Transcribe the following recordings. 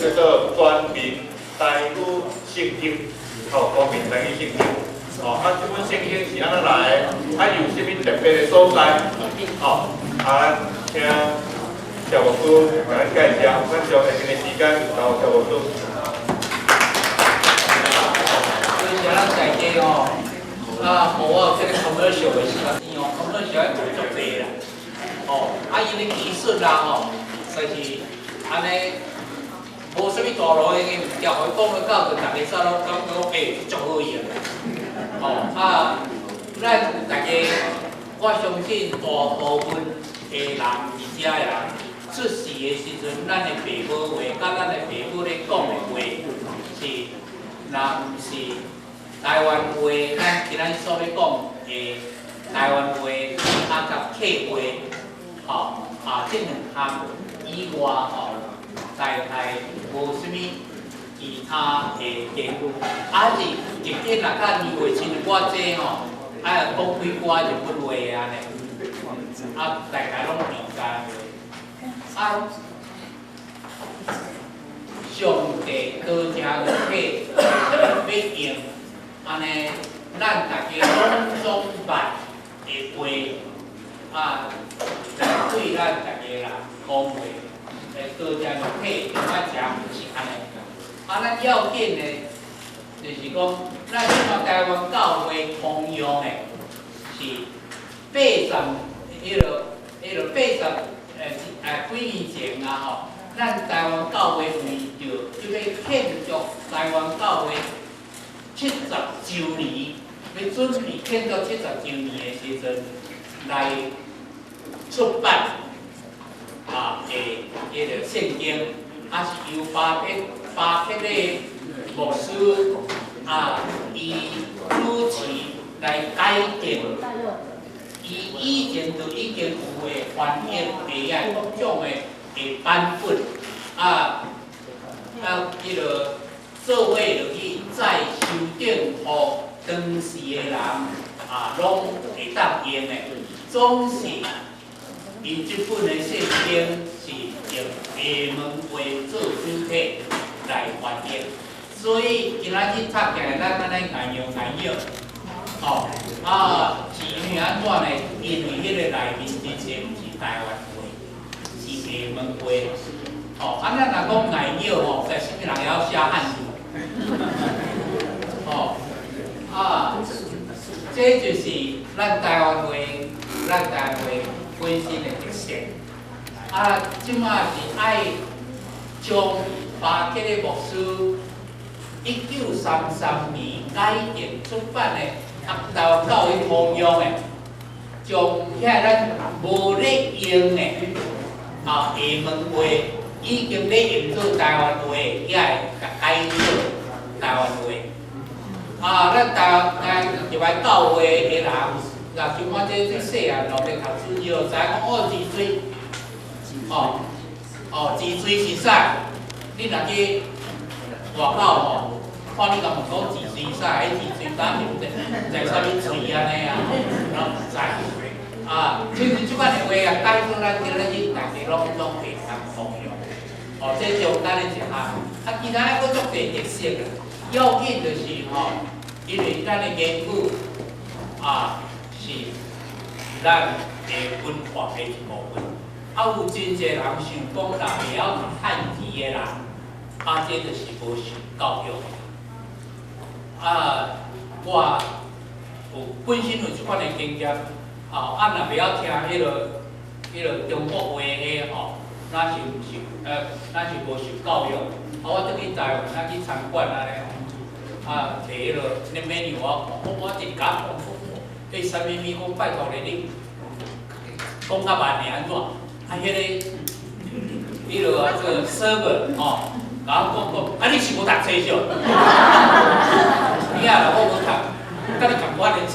叫做全民台語聖經，吼，全民台語聖經。哦，啊，這本聖經是按怎來的？啊，有啥物特別的所在？哦，啊，咱請謝牧師共咱介紹，咱將下面的時間交謝牧師。多謝咱大家吼，啊，予我有這个 commercial 的時間哦，commercial 愛做足濟啦，哦，啊，𪜶的技術啦吼，實是按呢，無啥物大路的物件，予伊講了到，就逐家煞攏感覺講，欸，足好用。哦，啊，咱大家，我相信大部分的人佇遮的人，出世的時陣，咱的爸母話，佮咱的爸母咧講的話，是，若毋是台灣話，咱今仔日所欲講的台灣話，啊，佮客話，吼，啊，這兩項以外，吼，大概無啥物其他的言語，啊是特別若較年歲親像我這吼，啊講幾寡日本話按呢，啊，大概攏用台灣話，啊，上帝多謝肉體欲用按呢，咱大家攏總捌的話，啊，來對咱大家人講話，多謝肉體中仔食是按呢。啊，咱要緊的，就是講，咱這馬台灣教會通用的，是八十彼個八十幾年前啊吼，咱台灣教會為著這個慶祝台灣教會七十週年，欲準備慶祝七十週年的時陣，來出版啊的彼個聖經，啊是由巴克的牧師啊，伊主持來改進，伊以前就已經有的翻譯的遐各種的版本，啊，彼個做伙落去再修訂，予當時的人啊，攏會當用的。總是𪜶這本的聖經是用廈門話做主體來翻譯，所以今仔日讀起來，咱按呢硬用硬用，吼，啊，是因為按怎呢？因為彼個內面真濟毋是台灣話，是廈門話。吼，啊，咱若講硬語吼，在啥物人會曉寫漢字？吼，啊，這就是咱台灣話，咱台灣話本身的特色。啊，這馬是愛將巴克的牧師1933年改訂出版的，啊，台灣教會通用的，將遐咱無咧用的啊廈門話，已經咧用做台灣話，遐會改做台灣話。啊，咱台灣入來教會的人，若像我這這細漢落咧讀書以後，知影講哦，治水，哦，哦，治水是啥？你若去外口吼，看你共問講治水啥？彼治水敢是毋知在啥物喙按呢啊？攏毋知。啊，其實這款的話啊，改做咱今仔日大家攏會當通用。哦，這中間的一項，啊，其他還閣足濟特色啦。要緊就是吼，因為咱的言語啊是咱的文化的一部分。啊，有真濟人想講，若袂曉讀漢字的人，啊，這就是無受教育。啊，我有本身有這款的經驗，啊，啊，若袂曉聽彼個中國話的吼，那是毋是那是無受教育。啊，我轉去台灣，咱去參觀按呢吼，啊，摕彼個那 menu 我看，我一共講，彼啥物物講拜託咧，你講較慢的按怎？啊，彼個啊，這個 server 吼，共我講講，啊，你是無讀冊是？你啊，我無讀，佮你仝款的冊。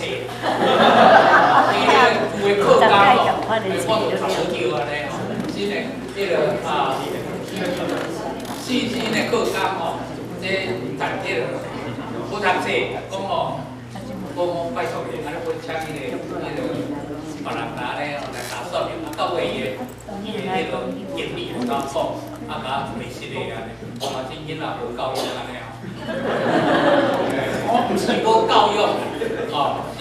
伊彼個有的課綱吼，我就讀無著按呢吼，真的，彼個啊，新新的課綱吼，這讀這個無讀冊，講吼，講講拜託你，按呢阮請彼個別人來咧吼來打掃，啊，到尾伊的彼個經理就共我講，啊，共我一个失禮按呢，我嘛這囡仔無教養按呢啊。我毋是無教養，哦，是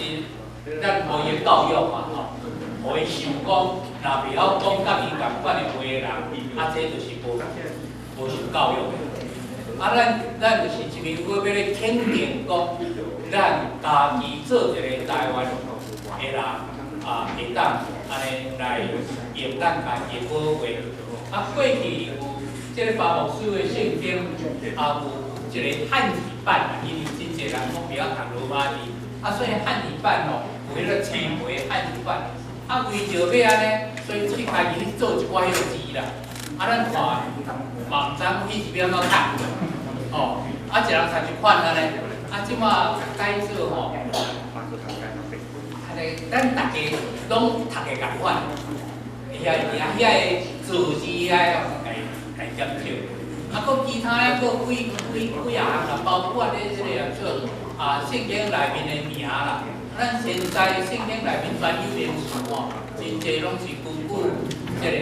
咱無伊教育嘛，吼，予伊想講，若袂曉講佮伊仝款的話的人，啊，這就是無受教育的。啊，咱就是一面我欲咧肯定講，咱家己做一个台灣的人，啊，會當按呢來用咱家己的母話。啊，過去有這个巴牧師的聖經，也有一个漢字版，因為真濟人攏袂曉讀羅馬字，啊，所以漢字版哦，有彼个青皮漢字版。啊，為著欲按呢，所以去家己去做一寡彼个字啦。啊，咱看嘛毋知彼是欲按怎讀，哦，啊，一人讀一款按呢。啊，這馬改做吼，按呢，咱逐家攏讀會仝款，遐遐遐个字字遐共共減少。啊，閣其他抑閣幾幾幾仔項啦，包括咧這個做啊聖經內面的名啦。咱現在聖經內面專有名詞吼，真濟攏是根據這個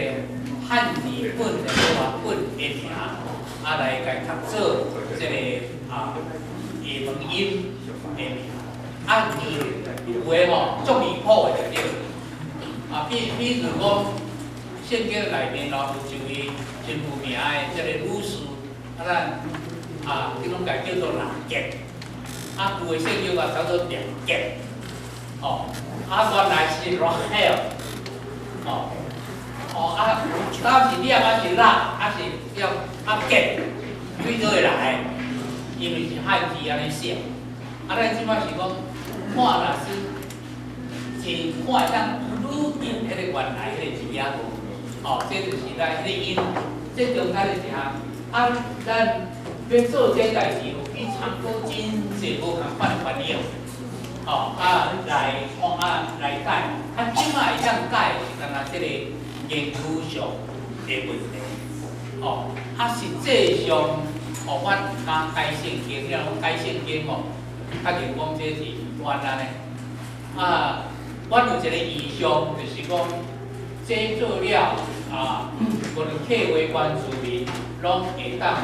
漢字本的羅馬本的名，啊來共讀做這個啊下文音的名。啊，有的吼足離譜的就對。啊，比如講聖經內面咯有一位真有名的這個女士，啊咱啊，這攏共叫做喇結，啊有的聖經嘛叫做掠結。哦，啊原來是 Rahel，哦，哦啊，當是掠還是喇，還是叫啊結，對佗會來？因為是漢字按呢寫，啊咱這擺是講看若是真看會當愈近彼个原來彼个字仔無，哦，這就是咱彼個音，這中間的一項，啊，咱欲做這代誌，有去參考真濟無仝款的翻譯。哦，啊來看啊來改，啊這擺會當改是干焦這个言語上的問題。哦，啊實際上，哦，阮毋敢改聖經，你若講改聖經哦，較定講這是冤按呢。啊，阮有一个異象，就是講這做了啊，無論客話原住民，攏會當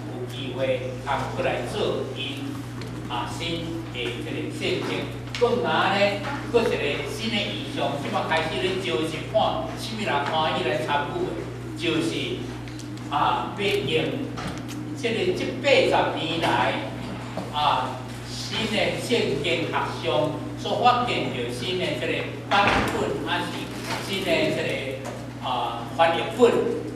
有機會通過來做𪜶啊新的這个聖經。閣若呢，閣一个新的異象，這擺開始咧招集看，啥物人歡喜來參與的，就是啊，欲用這个這80年來啊，新的聖經學上所發現著新的這个版本，還是新的這个啊翻譯本，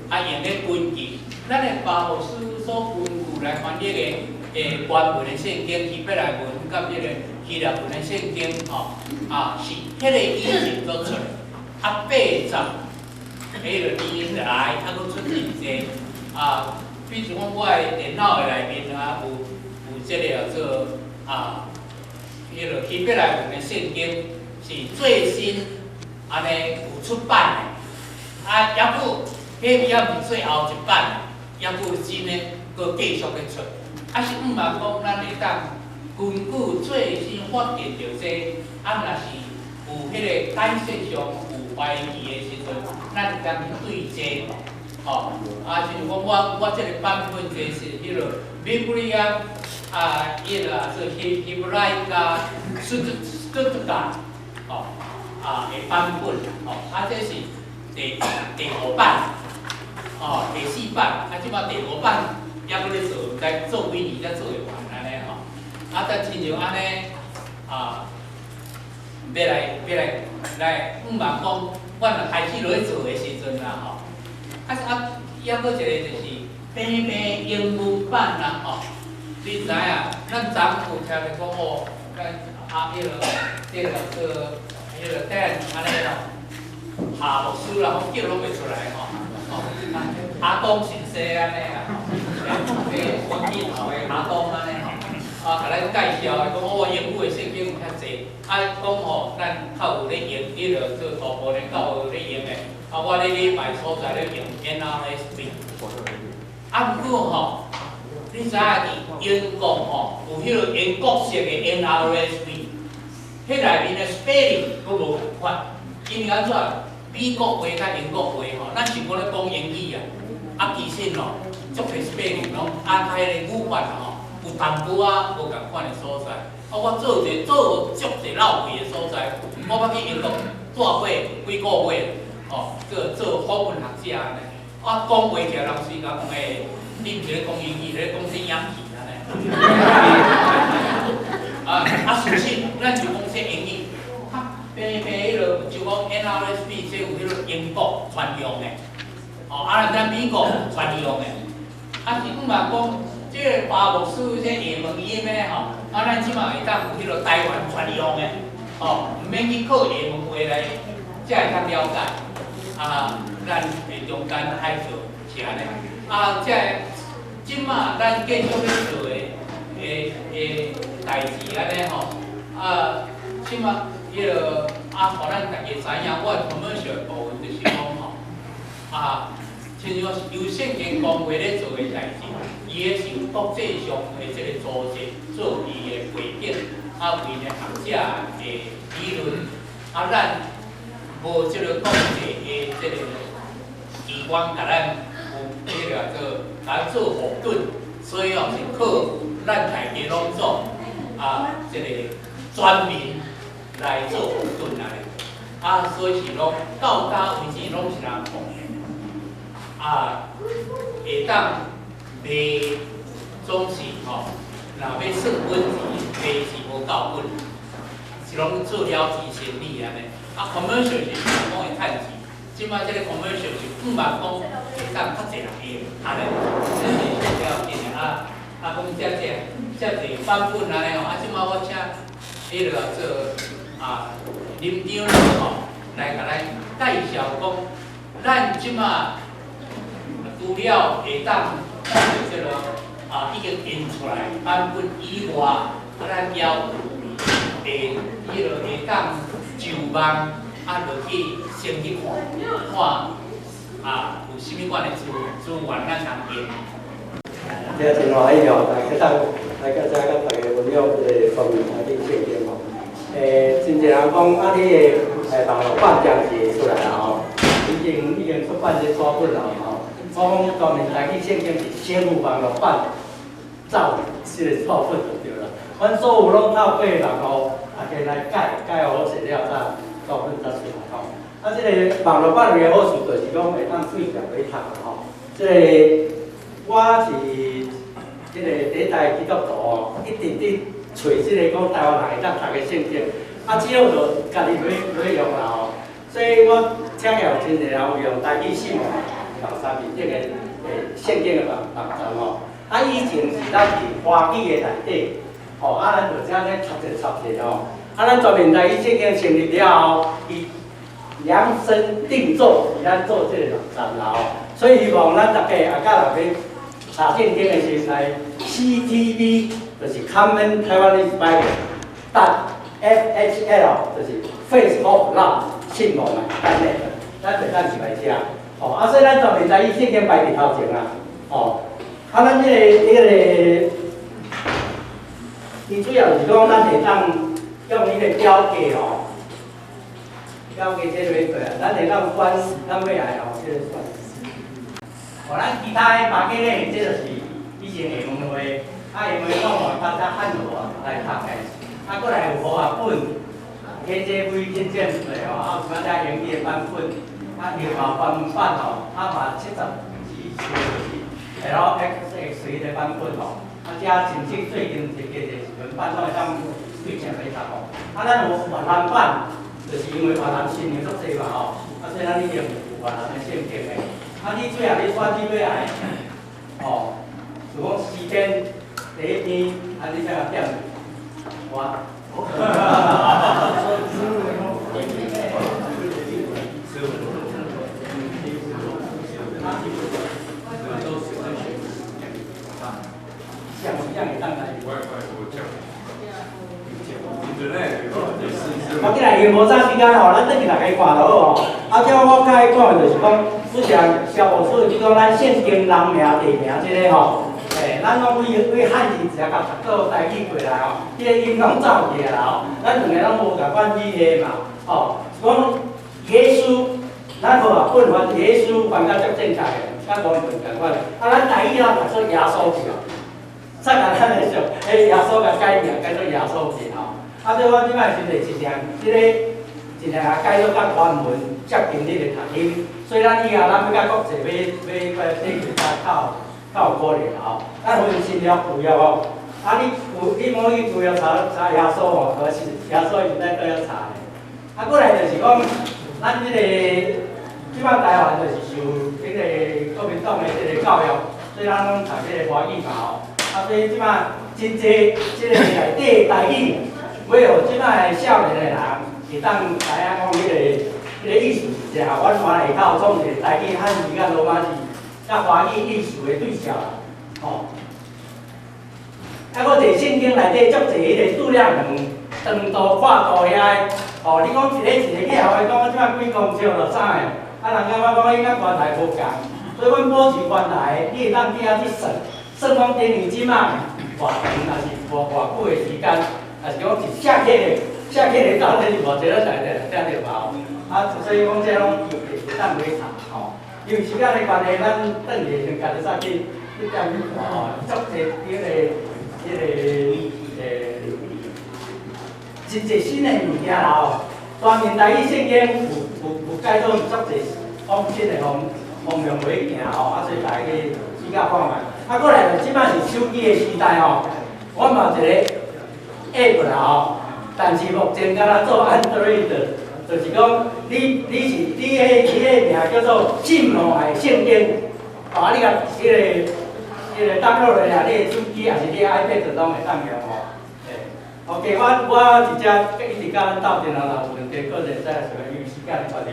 啊用咧根據咱的巴牧師所根據來翻譯的原文的聖經，希伯來文佮這個希臘文的聖經，吼啊是彼个語境所出的，啊80彼个年來，啊閣出真濟啊，比如講我的電腦的內面啊有這个叫做啊，彼个希伯來文的聖經是最新按呢有出版的，啊，猶閣彼猶毋是最後一版，猶閣有新的閣繼續咧出。啊是毋茫講咱會當根據最新發現著這，啊若是有彼个解釋上有懷疑的時陣，咱會當去對這，吼，啊，像講我這個版本這是彼个 Biblia 啊，彼个做 Hebraica Stuttgart，吼，啊的版本，吼，啊這是第五版，哦，第四版，啊這擺第五版猶閣咧做，毋知做幾年才做會完按呢吼，啊，但親像按呢，啊，欲來欲來來，毋茫講，阮若開始落去做的時陣啦吼，啊啊，猶閣一個就是平平英文版啦吼，你知影？咱昨有聽著講哦，咱啊彼个這個做彼個等按呢吼，夏牧師啦，我叫攏袂出來吼，吼，阿東先生按呢啦吼，這選舉頭的阿東按呢吼，啊，共咱介紹的講哦，英語的聖經有遐濟，啊，講吼，咱較有咧用，彼個做初步咧較有咧用的，啊，我咧禮拜所在咧用 NRSV，啊，毋過吼，你知影佇英國吼有彼個英國式的 NRSV，彼內面的 spelling 閣無仝款，因為按怎？美國話佮英國話吼，咱是講咧講英語啊，啊，其實哦，足濟 spelling 攏按彼个語法吼，有淡薄仔無仝款的所在。啊，我做一個做足濟浪費的所在，我捌去英國住過幾個月，吼，做做訪問學者按呢。我講話起來，人時共講欸，你毋是咧講英語，咧講啥洋氣按呢？啊啊，事實咱就講說英語，較平平彼落就講 NRSV 這有彼個英國專用的，哦，啊，咱美國專用的，啊是毋嘛講這個巴牧師這下門音的吼，啊，咱這馬會當有彼個台灣專用的，吼，毋免去靠下門話來才會較了解，啊，咱的中間愛做是按呢，啊，這這馬咱繼續咧做的的的代誌按呢吼，啊，這馬彼個啊，予咱大家知影，我的 commercial 部分就是講吼，啊，親像由聖經公會咧做的代誌，伊咧是有國際上的這個組織做伊的背景，啊，為咧學者的理論，啊，咱無這個國際的這個機關共咱有彼個做，共做後盾，所以哦是靠咱大家攏總啊，這個全民來做後盾按呢，啊，所以是攏到今為止攏是人奉獻，啊，會當賣總是吼，若欲算本錢，賣是無夠本，是攏做了錢生意按呢。啊，commercial 是講會趁錢，這擺這個 commercial 是五萬講會當較濟人用，按呢，這是比較緊的啊。啊，講遮濟遮濟版本按呢吼，啊，這擺我請彼個做啊林長老吼來共咱介紹講，咱這擺除了會當講著這個啊已經印出來版本以外，啊，咱也有會彼個會當上網啊落去先去看，看啊有啥物款的資資源咱通用。這真歡喜吼，大家當來到遮佮大家分享這個關於台語聖經吼。真濟人講啊，你的網路版將是會出來啦吼，已經已經出版這紙本啦吼。我講當年台語聖經是先有網路版，才有這個紙本就對啦。阮所有攏透過網路，啊，加來改改好勢了，才紙本才出來吼。啊，這個網路版有個好處就是講會當對著去讀吼。這個我是這個第一代基督徒吼，一直佇揣這個講台灣人會當讀的聖經，啊，只好就家己落落用啦吼。所以我請有真濟人有用台語信望網站面頂的聖經的網網站吼。啊，以前是咱佇華語的內底，吼，啊，咱就這呢插者插者吼。啊，咱全面台語聖經成立了後，伊量身定做，為咱做這個網站啦吼。所以希望咱大家啊，佮若欲查聖經的時陣來 CTB，就是 Common Taiwanese Bible，.FHL 就是 Faith Hope Love 信望啊，.net，咱就當入來遮。吼，啊，所以咱全面台語聖經擺佇頭前啊，吼，啊，咱這個彼個，伊主要是講咱會當用彼個表格吼，表格這個對啊，咱會當選咱欲愛吼，這個選。吼，咱其他的巴基咧，這就是以前下門話，啊，下門講吼，較早漢語來讀的，啊，閣來有和合本，KJV 天正對吼，啊，有啥只英語的版本，啊，另外翻版吼，啊嘛72處就是 LXX 彼個版本吼，啊，遮真正最近一個就是文版攏會當對正來讀吼，啊，咱有越南版，就是因為越南新娘足濟嘛吼，啊，所以咱已經有越南的聖經的。啊，你最後你選你欲愛，吼，就講詩篇第一篇，啊，你才共點我。哈哈哈哈哈。像像會當來。我今日因無啥時間吼，咱轉去大家看就好吼。啊，叫我較愛講的就是講，之前蕭牧師就講咱聖經人名地名這個吼，咱攏對對漢字直接共讀到台語過來吼，彼個音攏走去啦吼。咱兩个攏無仝款語系嘛，吼，講耶穌，咱和合本翻耶穌翻甲足正確的，佮原文仝款。啊，咱台語啊，讀做耶穌去哦。啥人咱會想，欸，耶穌共改名改做耶穌去吼。啊，對我這擺時陣盡量，這個盡量啊改做佮原文接近彼個讀音。所以咱以後咱欲佮國際欲欲欲這較較較有可能吼。咱分新約舊約吼。啊，你有你無去舊約查查耶穌吼，可是耶穌伊是佇佗遐查的。啊，過來就是講，咱這個這擺台灣就是受這個國民黨的這個教育，所以咱攏讀這個華語嘛吼。啊，所以這擺真濟這個內底台語，欲予這擺的少年的人會當知影講彼個彼個意思是啥。阮原下口創一個台語漢字佮羅馬字，佮華語意思的對照啦，吼。啊，閣一個聖經內底足濟彼個度量衡、長度、闊度遐個，吼，你講一个一个去予伊講，我這擺幾公尺就啥的，啊，人感覺講伊佮原來無仝，所以阮保持原來，你會當去遐去算，算講等於這擺偌長，抑是偌偌久的時間，抑是講一寫起來，寫起來到底是偌濟，咱大家聽著嘛吼。啊，所以講這攏會當去查吼，因為時間的關係，咱轉下先家己煞去去點去看吼，足濟彼個。彼個真濟新的物件啦吼，全面台語聖經有改做足濟往新的方方面去行吼，啊，所以大家去比較看覓。啊，過來就這擺是手機的時代吼，我嘛有一個 app 啦吼，但是目前敢若做 Android，就是講你是你的名叫做信望愛聖經，啊，你共彼個。彼個 download 落來，你的手機抑是你的 iPad 攏會當用吼。欸，OK，我佇遮一直佮咱鬥陣啊，若有問題，閣會使想因為時間的關係。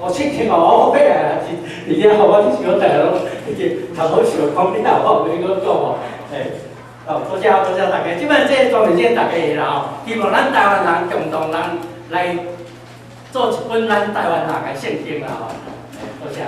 哦，七天哦，我尾來是佇遮吼，我是想逐家攏已經頭好想講，你若有我袂閣講吼。欸，哦，多謝多謝大家。這擺這個專門線大家會啦吼，希望咱台灣人共同人來做一本咱台灣人的聖經啦吼。欸，多謝。